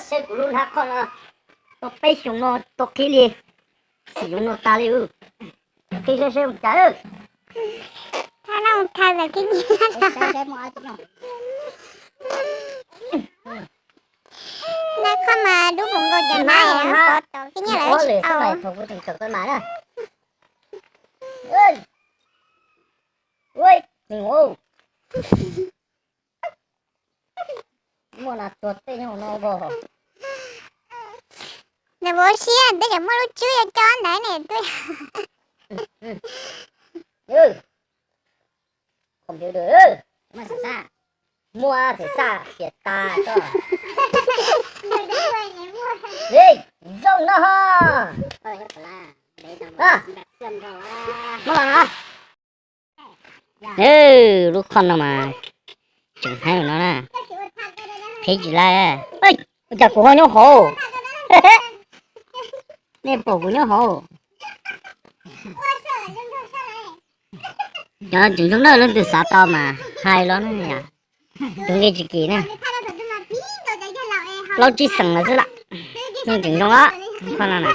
Seb kuv lub hnab khob no tau peb xyoos no tau qhib li, xim xyoo no tas li. Qhib seb seb ua cas. Thaj no tha tawm kiv nyiaj. Hnab khob mas dub npaum nkaus cov hnab pov tod kiv nyiaj lawm tsis au. Thaum kuv tseem tawm peb mas na. Ua, muaj nas tuag tej nyob hauv no npog. Nws ua siab twb tseem muaj lub tswb yuav coj ntawd ne twb. Muaj xim xaj, piam tas tso. Zoo no ho. Muab los na. Lub khob no mas tseem haib no na. Qhib tsis laib. Ua cas kuv ho nyob hauv? Nej pom kuv nyob hauv. Cov tseem zoo na, leej twg xav tau mas hais los na yom. Tus nqi tsis kim na. Plaub tsib xees lawm xwb lam. Yeej tseem zoo os, khob no na.